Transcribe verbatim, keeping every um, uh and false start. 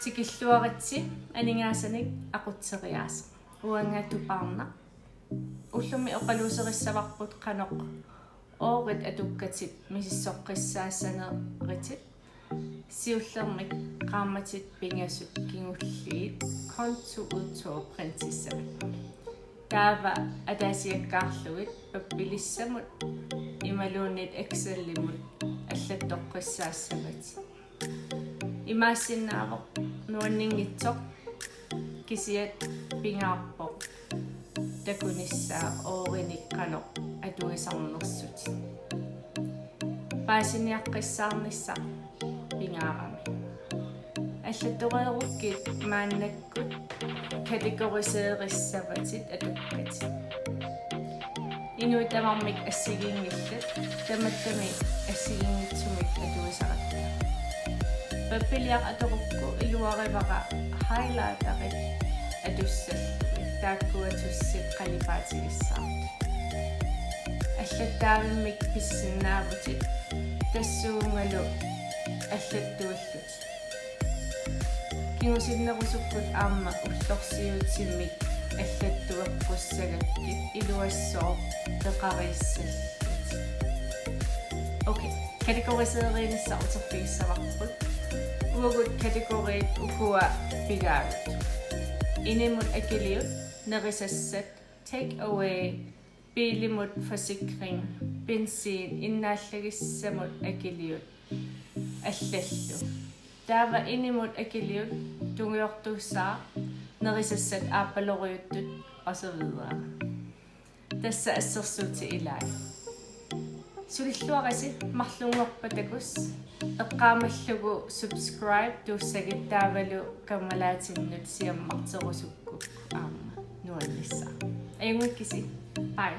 Tikilluaritsi aningaasanik aqutseriaaseq. Uanga Tupaarnaq. Ullumi oqaluuserissavarput qanoq oorit atukkatit misissoqqissaassaneritit. Siullermik qaammatit pingasut kingulliit kontoudtog printissavat. Taava ataasiakkaarlugit pappilissamut imaluunniit Excelimut allattoqqissaassavatit. Imaassinnaavoq nuanninngitsoq, kisianni pingaarpoq takunissaa oorinik qanoq atuisarnersutit. Paasiniaqqissaarnissaq pingaarami. Allattoreerukkit maannakkut kategoriseerissavatit atukkatit. Inuit tamarmik assigiinngillat, tamattami assigiinngitsumik atuisaratta. Pappiliaq atorukku iluarivara highlighterit atussallugit, taakku atussit qalipaatigissaapput. Allattaavimmik pissinnaavutit tassuugalu allattuillutit. Kingusinnerusukkut aamma ullorsiutimik allattueqqussagakkit iluassooq peqariissallutit. Okay, kategoriseeriinissaq uterfigissavarput. Uagut kategoriit ukua pigaagut: inimut akiliut, nerisassat, take away, biilimut forsikring, benzin, innaallagissamut akiliut, allallu. Taava inimut akiliut, tungujortuussaaq, nerisassat aappaloriuttut, og så videre. Tassa assersuutit ilaat. Sulilluarisi marlunngorpat takuss. Eqqaamallugu subscribe tuussagit taavalu kammalaatinnut siammarterusukkukku aamma nuannissaa. Ajunngikkisi. Bye.